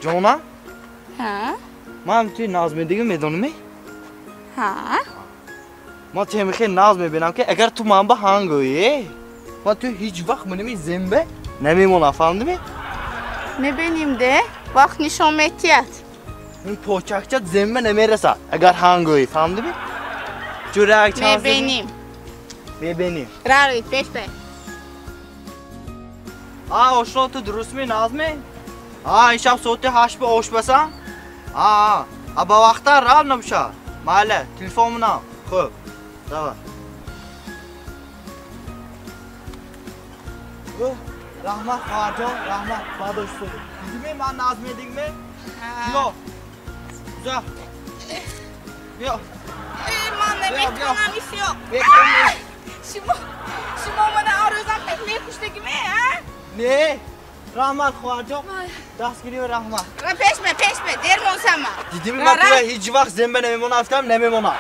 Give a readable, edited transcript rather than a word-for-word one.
Ҷона? Ҳа? Ман туи наз медигим, медонӣ? Ҳа? Ман ту ҳамихел наз мебинам, ки агар ту ман ба ҳан гӯӣ, ман ту ҳеҷ вақт манами зембе намемонам, фаҳмидӣ? Мебинем де, вақт нишон метиҳад. Ин почакчат зембе намерасад, агар ҳан гӯӣ, фаҳмидӣ? Ҷурак чанд Мебинем. Мебинем. Рави, пеш бе. А, ошно, ту дурустми, назми? А, ин шаб соати 8 ба ош басам? А, а ба вақта рав набуша. Майла, телефон менам. Хуб, давай. Раҳмат, хоҳарҷон, раҳмат, бадош суд. Дидиме, ман наз медигме? Биё. Гузар. Биё. Ман наметавонам исё. Шумо мана орӯзам пеш мекуштагиме, а? Не. Раҳмат, хоҳарҷон. Дастгирӣ ва раҳмат. Пеш ме, пеш ме, дер монсам ман. Дидиме, ман тура ҳеҷ вақт земба намемонам, афтам намемонам.